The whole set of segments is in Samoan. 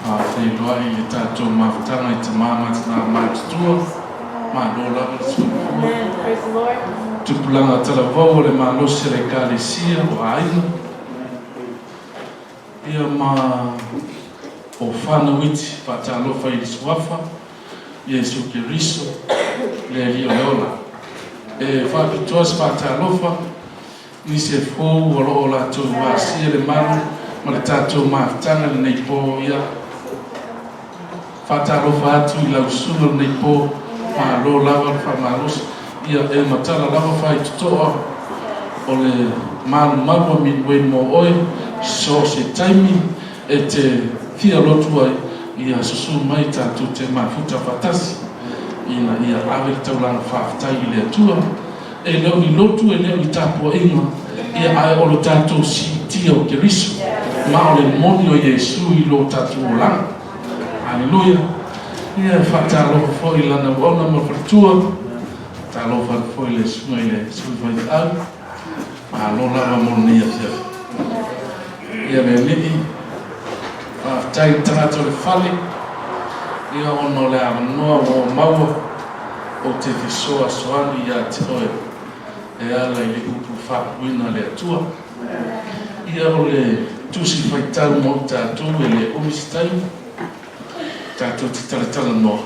Faafeiloai i le tatou mafutaga i tama ma tinā matutua, malo lava le soifua. Tupulaga talavou o le malosi o le Ekalesia, o aiga, ia ma o fanau iti, faatalofa i le Suafa, Iesu Keriso, le Alii o le ola. E faapitoa se faatalofa nisi e fou o lo o latou asia le malu ma le tatou mafutaga i lenei po. Ia, faatalofa atu i lau susuga i lenei po, malo lava le faamalosi. Ia, e matala lava faitotoa o le malumalu a Midway mo oe, so o se taimi e te fia lotu ai, ia susu mai tatou te mafuta faatasi ina ia ave le taulaga faafetai i le Atua. E le o ni lotu, e le o ni tapuaiga, ia ae o le tatou siitia o Keriso, ma o le moni o Iesu i lo tatou olaga. Aleluia! Ia, e faatalofa foi i lana auauna ma le faletua, faatalofa atu foi i le susuga i le sui faifeau, malo lava mo lenei afiafi. Ia le Alii, faafetai i le tagata o le fale, ia ona o le avanoa ua ou maua, Ou te fesoasoani ia te oe e ala i le upu faapuina a le Atua. Ia o le tusi faitau mo i tatou e le umi se taimi, tatou te talatalanoa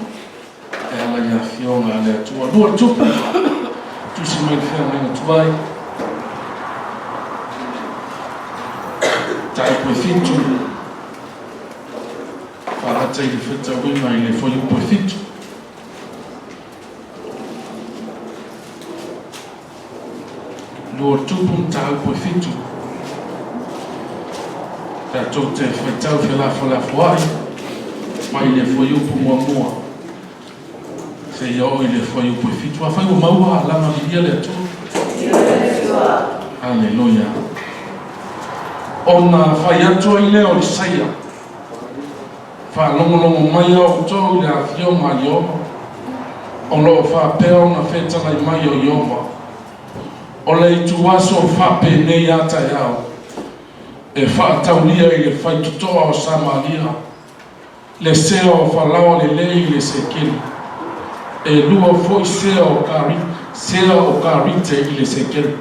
e ala i afioga a le Atua. Lua Tupu, tusi mai le feagaiga tuai, mataupu e 7, faagata i le faitauina i le fuaiupu e 7. Lua Tupu mataupu e 7. Tatou te faitau felafolafoai mai le fuaiupu muamua seia oo i le fuaiupu e 7. Afai ua maua, alaga viia le Atua. Aleluia. Ona fai atu ai lea o Isaia. Faalogologo mai a outou i le afioga a Ieova, o lo o faapea ona fetalai mai o Ieova, O le ituaso faapenei a taeao, e faataulia i le faitotoa o Samaria le sea o falaoa lelei i le sekeli, e lua foi sea o sea o karite i le sekeli.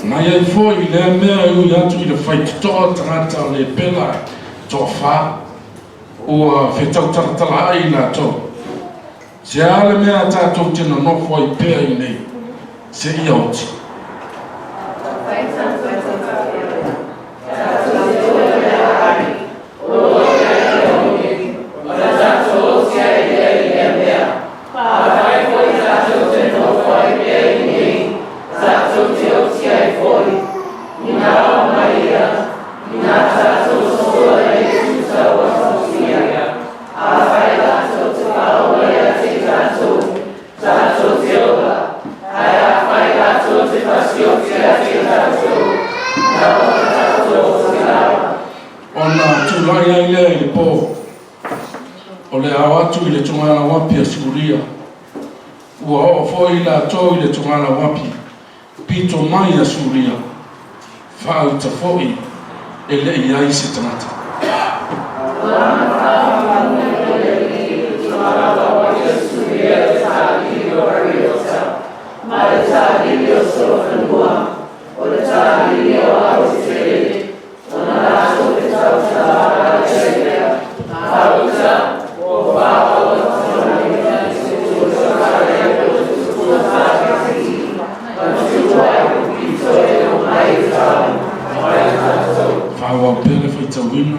Na i ai foi i lea mea e ui atu i le faitotoa tagata o lepela toafa, ua fetautalatala ai i latou. Se a le mea a tatou te nonofo ai pea i inei, seia oti? Ona tulai ai lea i le po, o le ao atu i le togala uapi a Suria. Ua oo foi i latou i le togala uapi pito mai a Suria, faauta foi e le i ai se tagata. Faaauau pea le faitauina.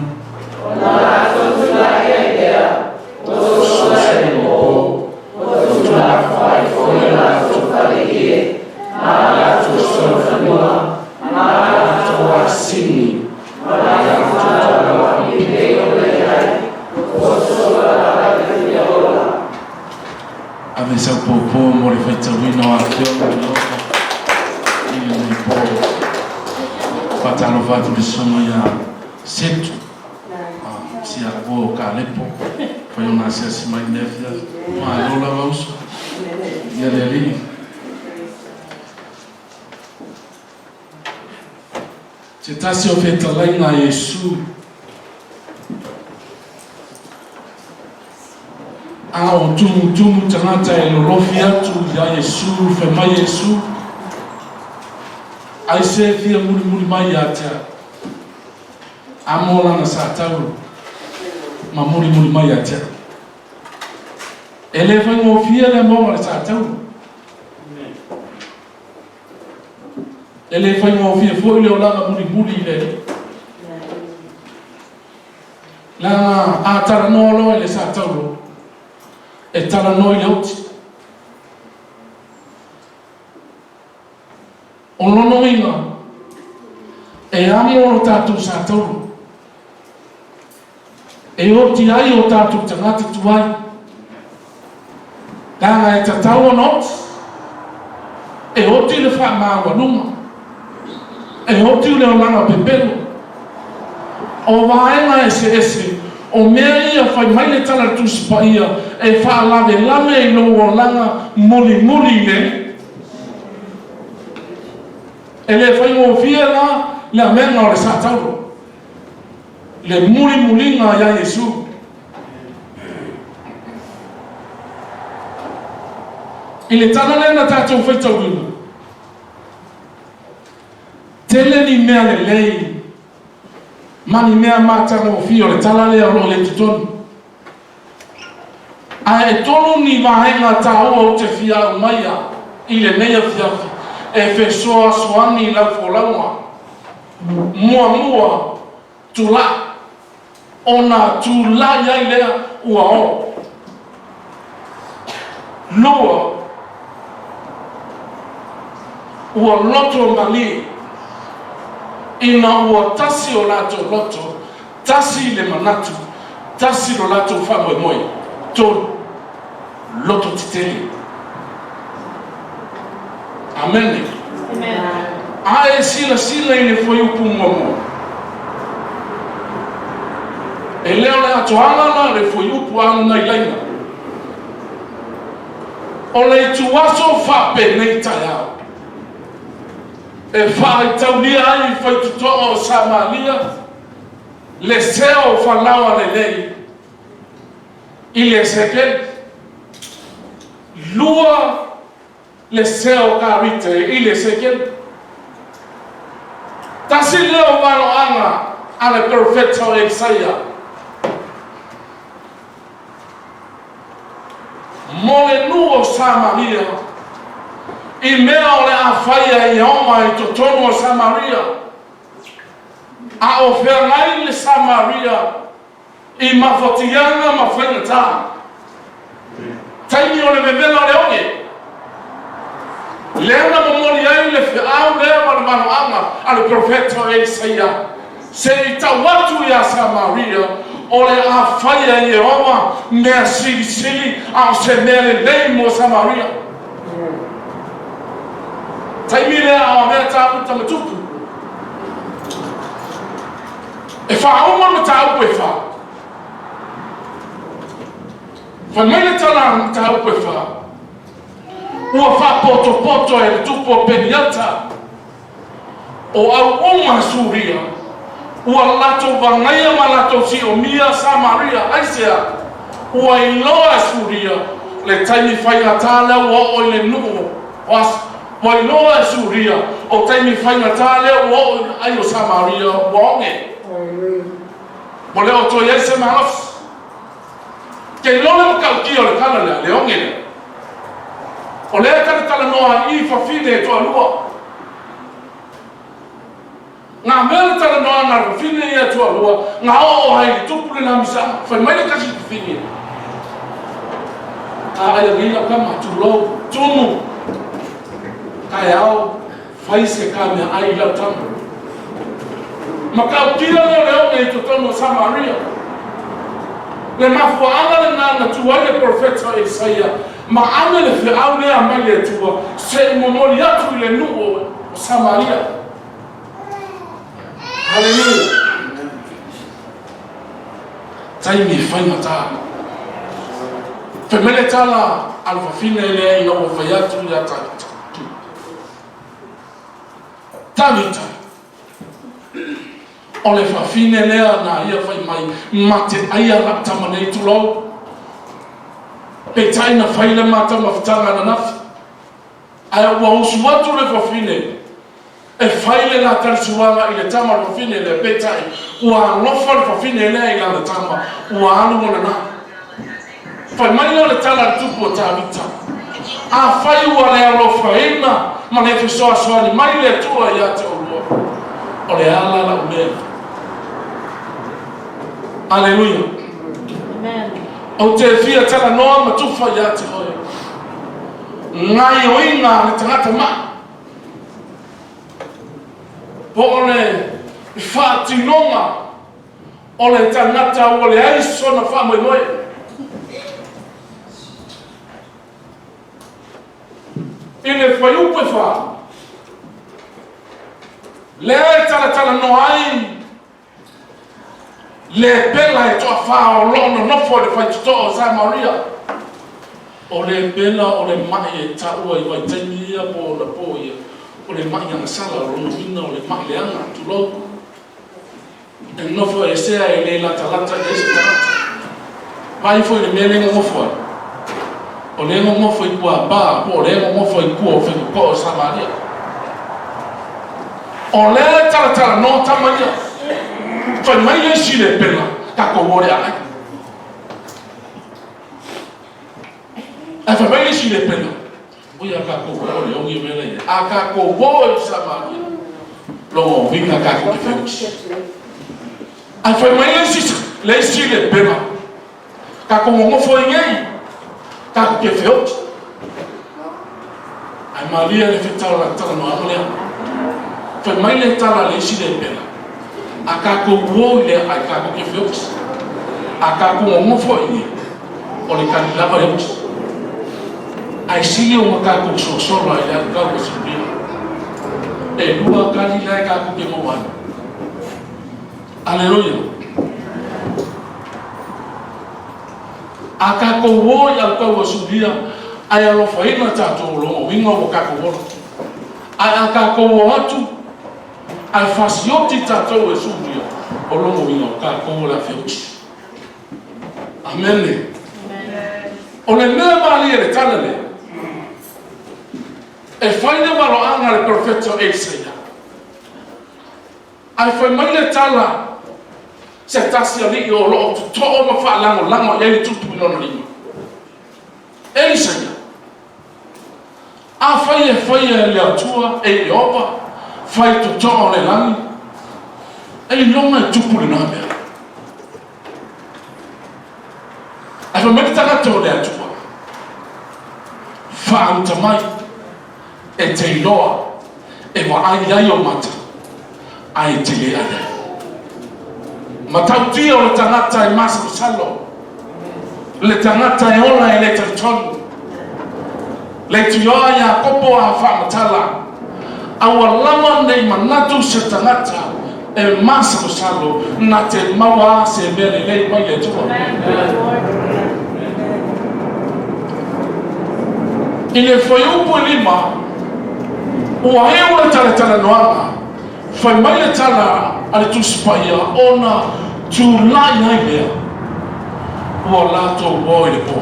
Ave sau pōpō mo le faitauina o Afioga o Ieova i lenei po. Faatalofa atu i le susuga ia Setu, si avua o Kalepo, fai ona asiasi mai i lenei afiafi. Malo lava uso. Ia le Alii. Se tasi o fetalaiga a Iesu. A o tumutumu tagata e lolofi atu iā Iesu, fai mai Iesu, Aisea e fia mulimuli mai ia te au? Amo lana satauro ma mulimuli mai ia te au. E le faigofie le amoga o le satauro. E le faigofie foi le olaga mulimuli i le Alii. Leaga a talanoa loa i le satauro, e talanoa i le oti. O lona uiga, e amo lo tatou satauro, e oti ai o tatou tagata tuai, leaga e tatau ona oti, e oti le faamaualuga, e oti le olaga pepelo. O vaega eseese, o mea ia fai mai le Tala Tusi Paia e faalavelave i lou olaga mulimuli i le. E le faigofie la le amega o le satauro, le mulimuliga ia Iesu. I le tala lea na tatou faitauina, tele ni mea lelei ma ni mea matagofie o le tala lea o lo o i ai i totonu. Ae e tolu ni vaega taua ou te fia aumaia i lenei afiafi e fesoasoani i lau folauga. Muamua, tulai. Ona tulai ai lea ua oo. Lua, ua loto malie ina ua tasi o latou loto, tasi le manatu, tasi lo latou faamoemoe. Tolu, loto tetele. Amene. A e silasila i le fuaiupu muamua, e le o le atoaga la le fuaiupu a nai laina. O le ituaso faapenei taeao e faaitaulia ai i faitotoa o Samalia le sea o falaoa lelei i le sekeli, lua le sea o karite i le sekeli. Tasi lea o valoaga a le perofeta o Elisaia mo le nuu o Samaria i mea o le a faia i Aoma i totonu o Samaria, a o feagai le Samaria i mafatiaga ma faigata. Taimi o le vevela o le oge, lea na momoli ai le feau lea ma le valoaga a le perofeta o Elisaia, se i tau atu iā Samaria, o le a faia e Ieova mea silisili a o se mea lelei mo Samaria. Taimi lea a o avea tāuta ma tupu. E faauma mataupu e fa. Fai mai le tala a mataupu e fa. Ua faapotopoto e le tupu o Peniata o auuma Suria, ua latou vagaia ma latou siomia Samaria. Aisea? Ua iloa e Suria le taimi faigata lea ua oo i le nuu o Asa. Ua iloa e Suria o taimi faigata lea ua oo i le ai o Samaria ua oge. Ua le o toe i ai se malosi. Ke iloa le matautia o le tala lea, le oge lea. O lea e talatalanoa ai i fafine e toalua. Ngā mea le talanoaga a le fafine ia e toalua, ngā oo ai i le tupu le lamisaga. Fai mai le tasi fafine, Ka ai anei lau tama, tulou, tumu, taeao, fai se ka mea ai i lau tama. Matautia lea o le oge i totonu o Samaria. Le mafuaaga lena na tu ai le perofeta o Isaia. Ma ave le feau lea mai le Atua se i momoli atu i le nuu o Samaria. Haleluia! Taimi e faigata. Fai mai le tala a le fafine lea ina ua fai atu ia Tavita. Tavita, o le fafine lea na ia fai mai, ma te aia la'u tama nei tulou. Peitai na fai le ma taumafataga ananafi. Ae ua usu atu le fafine e fai le la talisuaga i le tama o le fafine lea, peitai, ua alofa le fafine lea i lana tama, ua alu ona na. Fai mai lea o le tala a le tupu o Tavita, Afai ua le alofaina ma le fesoasoani mai le Atua ia te oulua, o le ala la'u mea. Aleluia. Ou te fia talanoa ma tufa ia te oe. Gaioiga a le tagata ma'i. Po o le faatinoga o le tagata ua leai sona faamoemoe. I le fuaiupu e fa, lea e talatalanoa ai le pela e toafa o lo o nonofo i le faitotoa o Samaria. O le pela o le ma'i e taua i vaitaimi ia po o ona po ia, o le ma'i agasala, o lona uiga o le ma'i leaga, tulou. E nofo esea e le latalata i ai se tagata. Vaai foi i le mea lea e nonofo ai. O lea e nonofo i Puapā po o lea e nonofo i tua o Faitotoa o Samaria. O lea e talatalanoa tama ia. Fai mai le isi lepela, tatou o le aai. Ae fai mai le isi lepela, Oi a tatou o le ogi mea la i ai. A tatou o i Samaria, lona uiga tatou te feoki. Ae fai mai le isi, le isi lepela, tatou nonofo ai nei, tatou te feoki. Ae malie le fetala talanoaga lea. Fai mai le tala a le isi lepela, a tatou o i le aai tatou te feoki. A tatou nonofo ai nei, o le kali lava e oki. Ae sili ona tatou sosola i le alukau o Siuria. E lua kali la e tatou te maua ai. Aleluia. A tatou o i alukau o Suria, ae alofaina tatou o lona uiga ua tatou ola. Ae a tatou o atu, ae fasioti tatou e Suria, o lona uiga o tatou o le a feoti. Amene. O le mea malie le tala lea, e fai le valoaga a le perofeta o Elisaia. Ae fai mai le tala, se tasi alii o lo o totoo ma faalagolago i ai le tupu i lona lima. Elisaia, Afai e faia e le Atua e Ieova fai totoo o le lagi, e iloga e tupu lena mea. Ae fai mai le tagata o le Atua, Faauta mai, e te iloa, e vaai ai ou mata, ae e te le ai ai. Matautia o le tagata e masalosalo, le tagata e ola e le talitonu. Leitioa Iakopo a faamatala, aua lava nei manatu se tagata e masalosalo na te maua se mea lelei mai le Atua. I le fuaiupu e lima, ua eo le talatalanoaga, fai mai le tala a le Tusi Paia ona tulai ai lea, ua latou o i le po.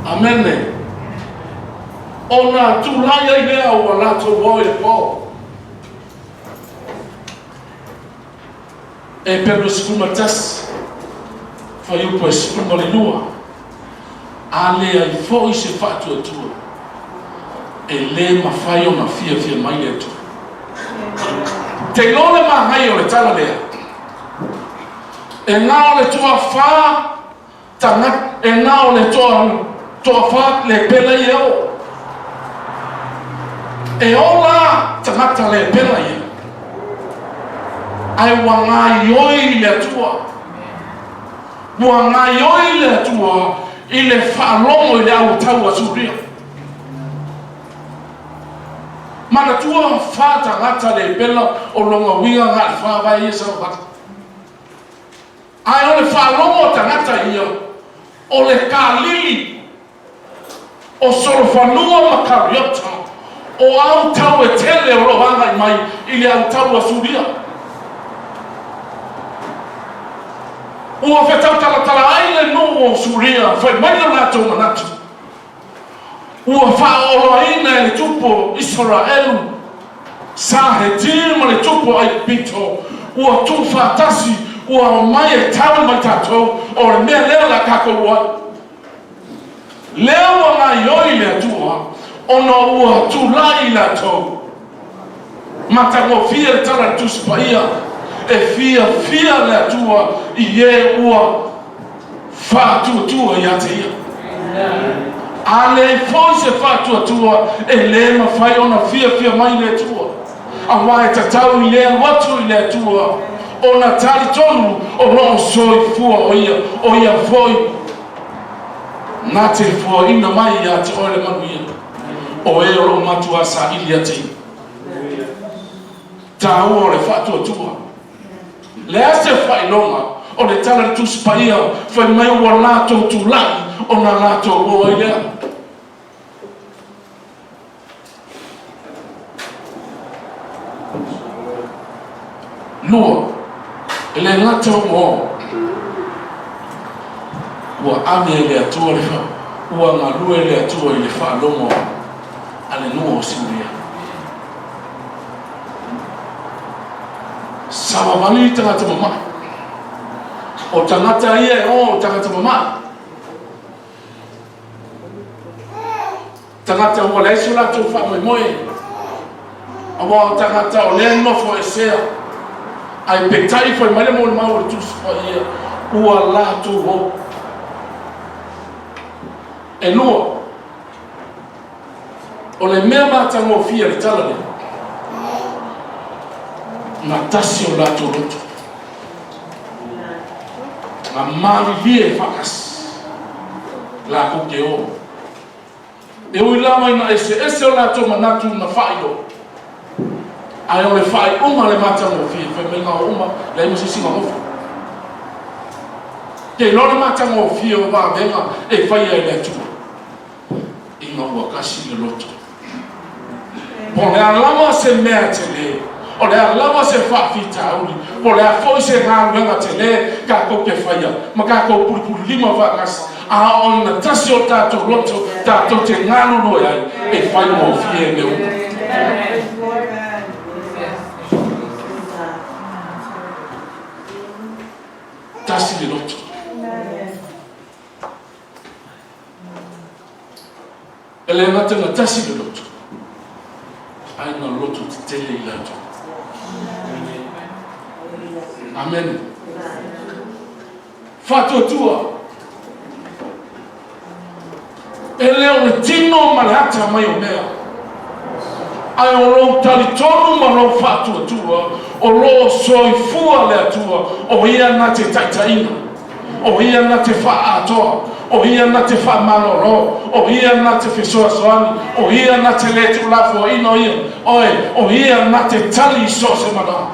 Amene. Ona tulai ai lea ua latou o i le po. Eperu 11, fuaiupu e 12, A leai foi se faatuatua, e le mafai ona fiafia mai le Atua. Te iloa le manaia o le tala lea, e na o le toafa tagata, e na o le toa, toafa lepela ia e oo. E ola tagata lepela ia, ae ua gaioi i le Atua. Ua gaioi le Atua i le faalogo i le auatau a Suria. Manatua fa tagata le pela o lona uiga na o le fa vae ia savavali. Ae o le faalogo a tagata ia o le kalili o solofanua ma kariota o autau e tele o lo o agai mai i le autau a Suria. Ua fetautalatala ai le nuu o Suria fai mai lo latou manatu, Ua faaoloaina e le tupu o Isaraelu sa Heti ma le tupu o Aikupito, ua tuufaatasi, ua omai e tau mai tatou, o le mea lea o le a tatou o ai. Lea ua gaioi le Atua ona ua tulai i latou. Matagofie le tala a le Tusi Paia, e fiafia le Atua i e ua faatuatua ia te ia. A leai foi se faatuatua, e le mafai ona fiafia mai le Atua, aua e tatau i le alu atu i le Atua ona talitonu o lo o soifua o Ia, o Ia foi na te fuaina mai ia te oe le manuia, o e o lo o matuā saili ia te Ia. Taua o le faatuatua. Le a se faailoga o le tala i le Tusi Paia fai mai ua latou tulai ona latou o ai lea? Lua, e le gata ua o, ua ave e le Atua le ua galue le Atua i le faalogo a le nuu o Siuria. Savavali tagata mamae. O tagata ia e o, o tagata mamae. Tagata ua leai so latou faamoemoe, aua o tagata o lea e nofo esea, ae peitai fai mai le molimau o le Tusi Paia, ua latou o. E lua, o le mea matagofie a le tala lea, na tasi o latou loto, na malilie faatasi latou te o. E ui lava ina eseese o latou manatu na faailoa, ae o le faaiuga a le matagofie, fai mai na o uma, leai ma se isi na nofo. Te iloa le matagofie o vavega e faia e le Atua, ina ua tasi le loto. Po o le a lava se mea tele, o le a lava se faafitauli, po o le a foi se galuega tele tatou te faia ma tatou pulipulilima faatasi, a o na tasi o tatou loto tatou te galulue ai, e faigofie mea uma. Tasi le loto. E le gata na tasi le loto, ae na loto tetele i latou. Amene. Faatuatua. E le o le tino ma le ata mai o mea, ae o lou talitonu ma lou faatuatua o lo o soifua le Atua, o Ia na te taitaiina. O Ia na te faaatoa, o Ia na te faamalolo, o Ia na te fesoasoani, o Ia na te le tuulafoaina o Ia oe, o Ia na te tali i so o se manao.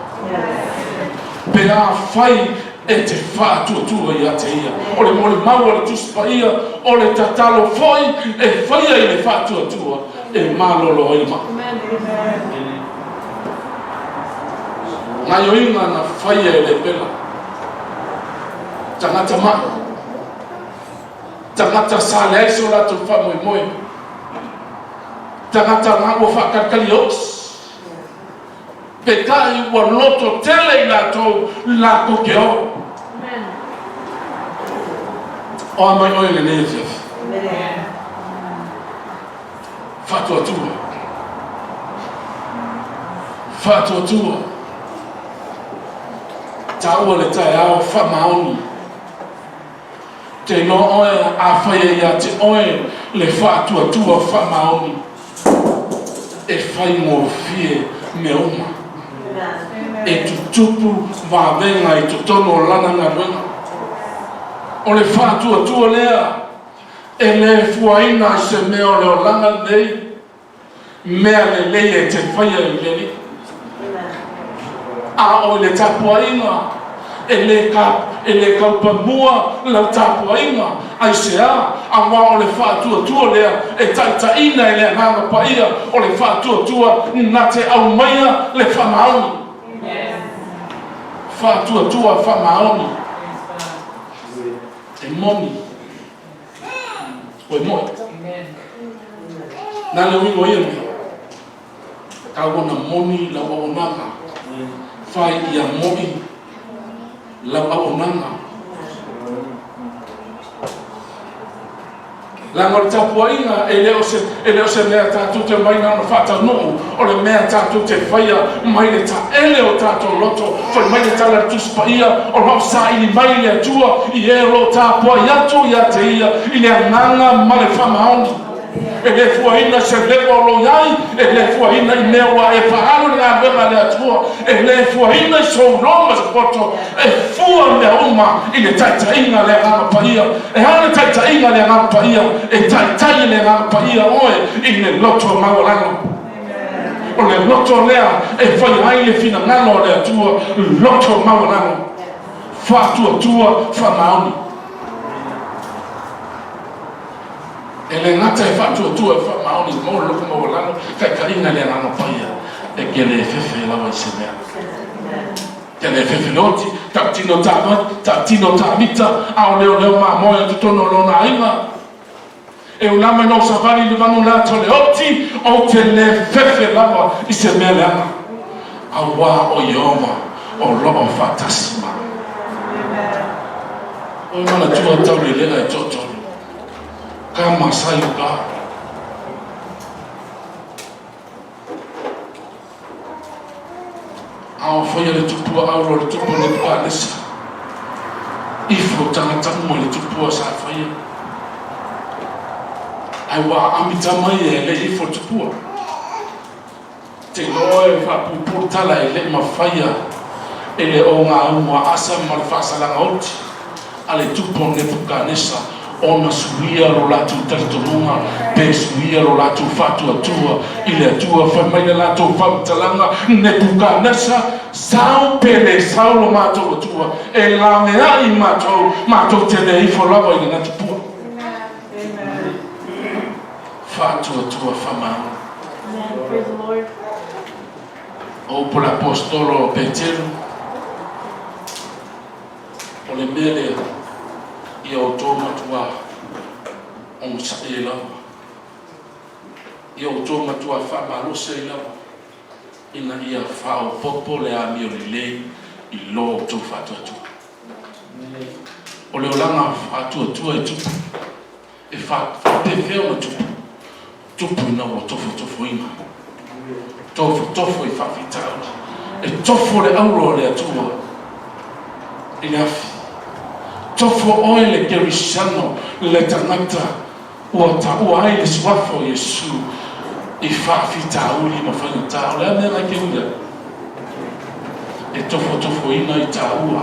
Pe afai e te faatuatua ia te Ia. O le molimau a le Tusi Paia, o le tatalo foi e faia i le faatuatua e malolo ai le maa. Gaioiga na faia e le pela. Tagata mai, tagata sa leai so latou faamoemoe, tagata la ua faakalikali osi, peitai ua loto tele i latou latou te o. O a mai oe i lenei afiafi. Faatuatua. Faatuatua. Taua le taeao faamaoni. Te iloa oe afai e ia te oe le faatuatua faamaoni, e faigofie mea uma. E tutupu vavega i totonu o lana galuega. O le faatuatua lea e le fuaina i se mea o le olaga lenei, mea lelei e te faia i le Alii. A o i le tapuaiga, e le ka, e le kaupamua lau tapuaiga. Aisea? Aua o le faatuatua lea e taitaiina e le Agaga Paia, o le faatuatua na te aumaia le faamaoni. Faatuatua faamaoni. E moni. Ua moe. Na le uiga o ia mea. Tau ona moni lau auaunaga. Fai ia moi lau auaunaga. Leaga o le tapuaiga e le o se, e le o se mea tatou te omai na ona faataunuu, o le mea tatou te faia mai le taele o tatou loto. Fai mai le tala a le Tusi Paia, o lo o saili mai le Atua i e o lo o tapuai atu ia te Ia i le agaga ma le faamaoni. E le fuaina se lewa o lo i ai, e le fuaina i mea ua e faaalu i le galuega a le Atua, e le fuaina i sou lo ma se poto, e fua mea uma i le taitaiga a le Agaga Paia. E a le taitaiga a le Agaga Paia? E taitai e le Agaga Paia oe i le loto maualalo. O le loto lea e faia ai le finagalo o le Atua, loto maualalo, faatuatua, faamaoni. E le gata e faatuatua e faamaoni mo le loto maualalo, taitaiga e le Agaga Paia, e te le fefe lava i se mea. Te le fefe le oti, tautino tāmai, tautino tāmita, a o leoleo mamoe o totonu o lona aiga. E ulama i lou savali i le vanu le ata o le oti, ou te le fefe lava i se mea leaga, auā o Ieova o loo faatasi ma au. Oi manatua tau le lea e toatolu, ka masai o ka. A o faia le tupua auro le tupu o Nebukanesa, ifo tagata uma i le tupua sa faia. Ae ua aamita mai e le ifo le tupua. Te iloa e faapuupuu le tala e le mafaia e le ogaumu a Asa ma le faasalaga oti a le tupu o Nebukanesa ona suia lo latou talitonuga pe suia lo latou faatuatua i le Atua. Fai mai le latou faamatalaga, Nebukanesa, sau pe le sau lo matou Atua, e laveai matou, matou te le ifo lava i lena tupua. Faatuatua faamaoni. O upu a le Aposetolo o Peteru. O le mea lea, ia outou matuā onosai ai lava, ia outou matuā faamalosi ai lava, ina ia faaopoopo le amio lelei i lo outou faatuatua. O le olaga faatuatua e tupu, e faapefea ona tupu? Tupu ina ua tofotofoina, tofotofo i faafitauli, e tofo le auro a le Atua i le afi. Tofo oe le Kerisiano, le tagata ua taua ai le suafa o Iesu i faafitauli ma faigata. O le a mea na e te ui ai? E tofotofoina i taua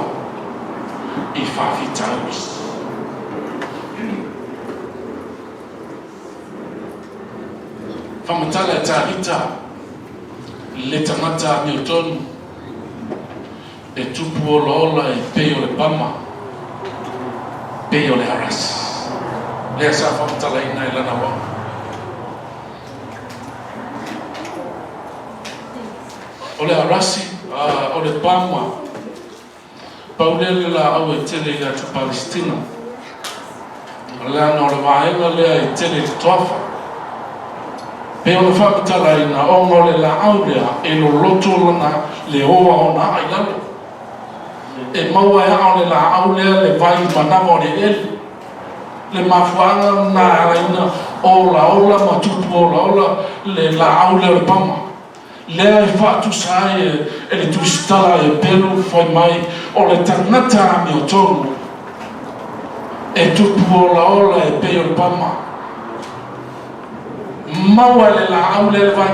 i faafitauli. Faamatala e Tavita le tagata amiotonu e tupu olaola e pei o le pama, pei o le arasi. Lea sa faamatalaina e lana uaga. O le arasi, o le pama, Pau lea le laau e tele i le atu Palesitina, leaga o le vaega lea e tele i le toafa. Pei ona faamatalaina, ona o le laau lea e loloto lana leoa ona aa i lalo. E maua e aa o le laau lea le vai manava o le eleele. Le mafuaaga lena e ala ai ona olaola ma tupu olaola le laau lea o le pama. Lea e faatusa ai e le Tusitala e Pelu fai mai o le tagata amiotonu e tupu olaola e pei o le pama. Maua e le laau lea le vai.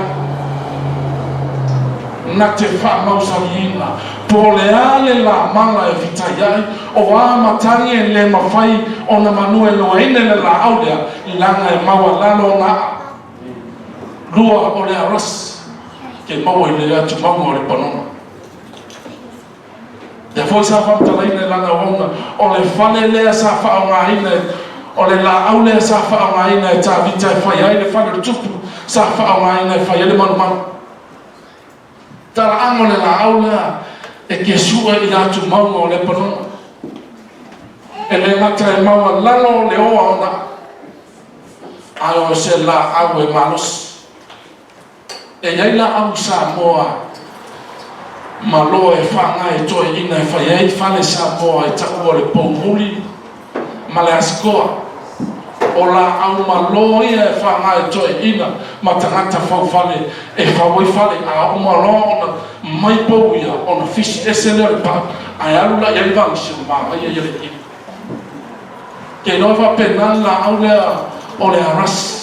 na te faamausaliina po o le a le lamala e fetaiai, o a matagi e le mafai ona manuenueina i le laau lea, leaga e maualalo ona aa. Lua o le arasi ke maua i le atumauga o Lepanona. Lea foi sa faamatalaina i lana auauna, o le fale lea sa faaaogaina, o le laau lea sa faaaogaina e Tavita e fai ai le fale o le tupu, sa faaaogaina e fai ai le malumalu. Talaaga o le laau lea e te sue i atumauga o Lepanona. E le gata e maualalo le oa ona ae o se laau e malosi. E i ai laau i Samoa malo e faga e toeaiina e fai ai fale Samoa e taua o le poumuli ma le asikoa. O laau malo ia e faga e toeaiina ma tagata faufale e fau ai fale, a oo loa ona mai pou ia ona fisi ese lea o le pau ae alu la i ai le vagisi ona manaia ia le ili. Ke iloa faapena le laau lea o le arasi.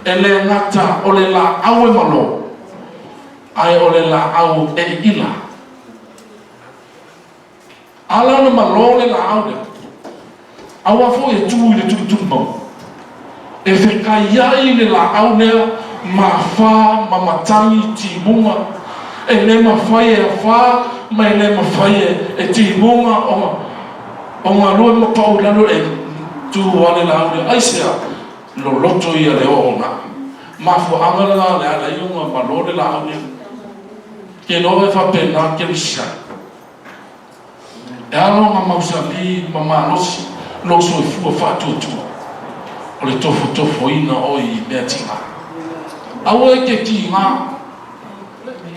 E le gata o le laau e malo, ae o le laau e iila. Ala ona malo le laau lea, aua foi e tu i le tulituli mauga. E fekaiai le laau lea ma afa ma matagi timuga, e le mafai e afa ma e le mafai e timuga o galue ma pau i lalo e tu lava le laau lea. Aisea? Loloto ia le oo ona mafuaaga lena le ala ai ona malo le laau lea. Ke iloa e faapena kerisiano. E ala ona mausali ma malosi lou soifua faatuatua o le tofotofoina oe i mea tiga. Aua e te tiga,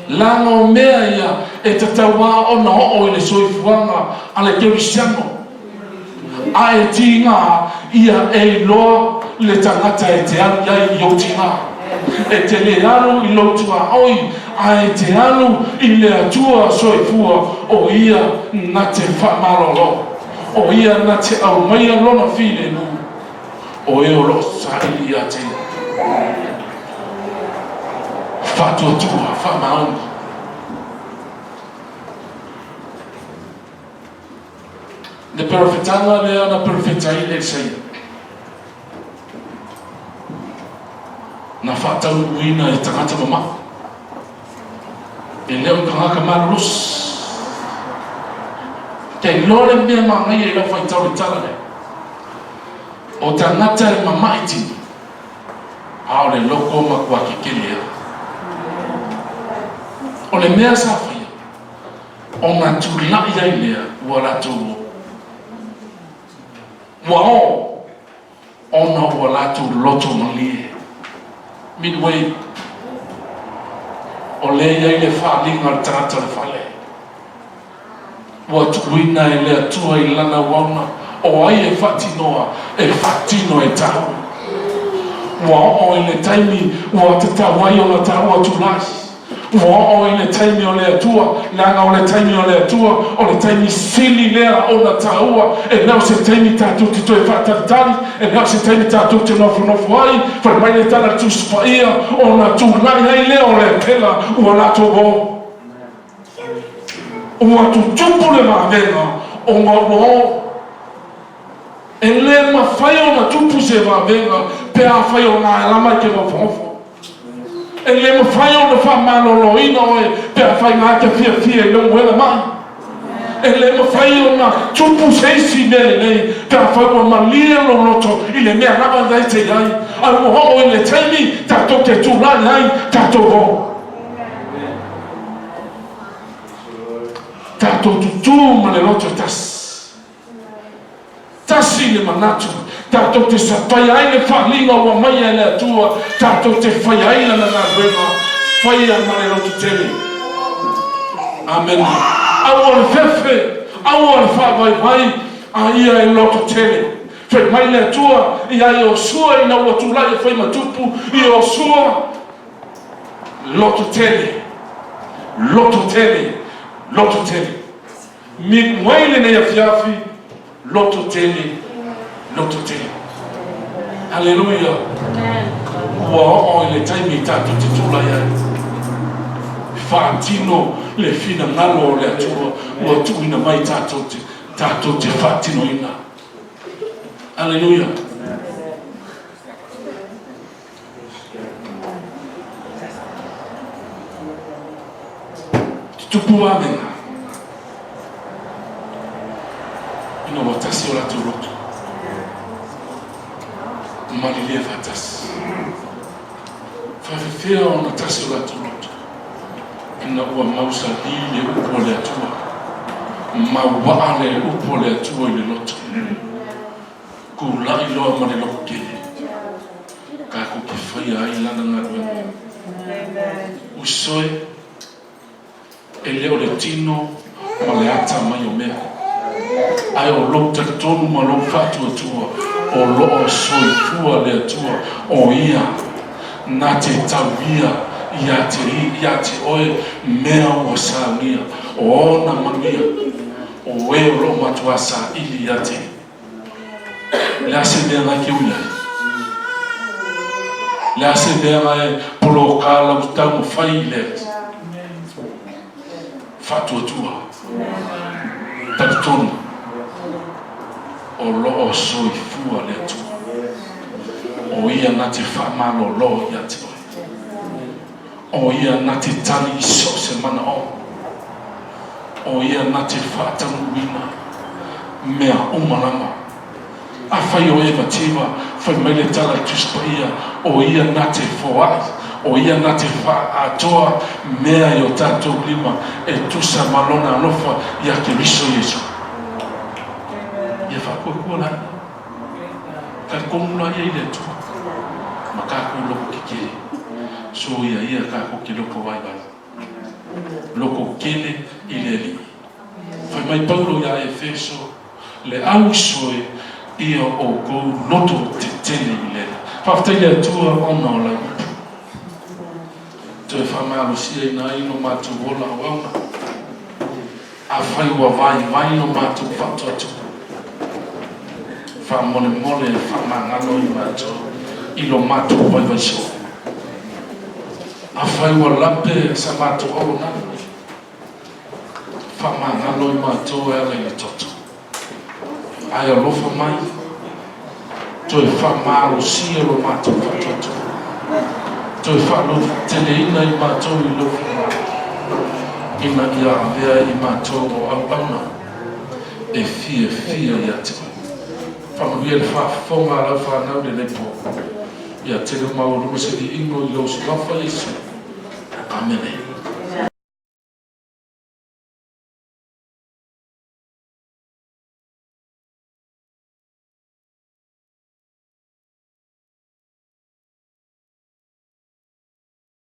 leaga o mea ia e tatau lava ona oo i le soifuaga a le kerisiano. A e tiga ia e iloa le tagata e te alu i ai i ou tiga. E te le alu i lou tuaoi, a e te alu i le Atua soifua, o Ia na te faamalolo, o Ia na te aumaia Lona filemu, o e o lo o saili ia te Ia. Faatuatua, faamaoni. Le perofetaga lea na perofeta ai Elisaia, na faataunuuina e tagata mamalu, e le o tagata malolosi. Te iloa le mea manaia i lau faitau le tala lea, o tagata e mama'i tino, a o le loko matua kekele lava. O le mea sa faia, Ona tulai ai lea ua latou o. Ua o ona ua latou loto malie. Midway, o lea e i ai le faaaliga a le tagata o le fale. Ua tuuina e le Atua i lana auauna, o ai e faatinoa, e faatino e taua. Ua oo i le taimi ua tatau ai ona taua tulai. Ua oo i le taimi o le Atua, leaga o le taimi o le Atua, o le taimi sili lea ona taua. E le o se taimi tatou te toe faatalitali, e le o se taimi tatou te nofonofo ai, fai mai le tala a le Tusi Paia, ona tulai ai lea o le pela ua latou o. Ua tutupu le vavega ona ua o. E le mafai ona tupu se vavega pe afai o na e lama e te nofonofo. E le mafai ona faamaloloina oe pe afai na te fiafia i lou uela mai. E le mafai ona tupu se isi mea lelei pe afai ua malie lou loto i le mea lava na e te i ai. A ua oo i le taimi tatou te tulai ai tatou o. Tatou tutū ma le loto e tasi. Tasi le manatu, tatou te sapaia ai le faaaliga ua aumaia e le Atua, tatou te faia ai Lana galuega, faia ma le lototele. Amene. Aua le fefe, aua le faavaivai, a ia e lototele. Fai mai le Atua ia Iosua ina ua tulai e fai ma tupu, Iosua, lototele, lototele, lototele. Midway lenei afiafi, loto tele, loto tele. Haleluia. Ua oo i le taimi tatou te tulai ai. Faatino le finagalo o le Atua ua tuuina mai tatou te, tatou te faatinoina. Aleluia. Tutupu avega ina ua tasi o latou loto, malilie faatasi. Faafefea ona tasi o latou loto ina ua mausali le upu a le Atua, mauaa le upu a le Atua i le loto, tulai loa ma le loto tele, tatou te faia ai lana galuega. Uso e, e le o le tino ma le ata mai o mea, ae o lou talitonu ma lou faatuatua o lo o soifua le Atua, o Ia na te tauia ia te, ia te oe mea ua saunia, o ona manuia, o e o lo o matuā saili ia te. O le a se mea na e te ui ai? O le a se mea na e poloka lau taumafai i le faatuatua? Talitonu o lo o soifua le Atua. O Ia na te faamalolo ia te oe. O Ia na te tali i so o se manaoga. O Ia na te faataunuuina mea uma lava. Afai o Eva Tiva, fai mai le tala i Tusi Paia, o Ia na te foai, o Ia na te faaatoa mea i o tatou lima e tusa ma Lona alofa iā Keriso Iesu. Ia faakuakua laia. Talitonu laia i le Atua ma tatou loko kekele. Soia ia tatou te loko vaivai. Loko kele i le Alii. Fai mai Paulo iā Efeso, Le auso e ia oukou loto tetele i le Alii. Faafetai i le Atua ona o lau upu. Toe faamalosiaina ai lo matou ola auauna. Afai ua vaivai lo matou faatuatua, faamolemole e faamagalo i matou i lo matou vaivai soo. Afai ua lape sa matou auaunaga, faamagalo i matou e ala i le toto. Ae alofa mai, toe faamalosia lo matou faatuatua, toe faalototeleina i matou i lou finagalo, ina ia avea i matou o auauna e fiafia ia te oe. Faamanuia le faafofoga a lau fanau lenei po. Ia tele maualuga se viiga i lou suafa Iesu. Amene.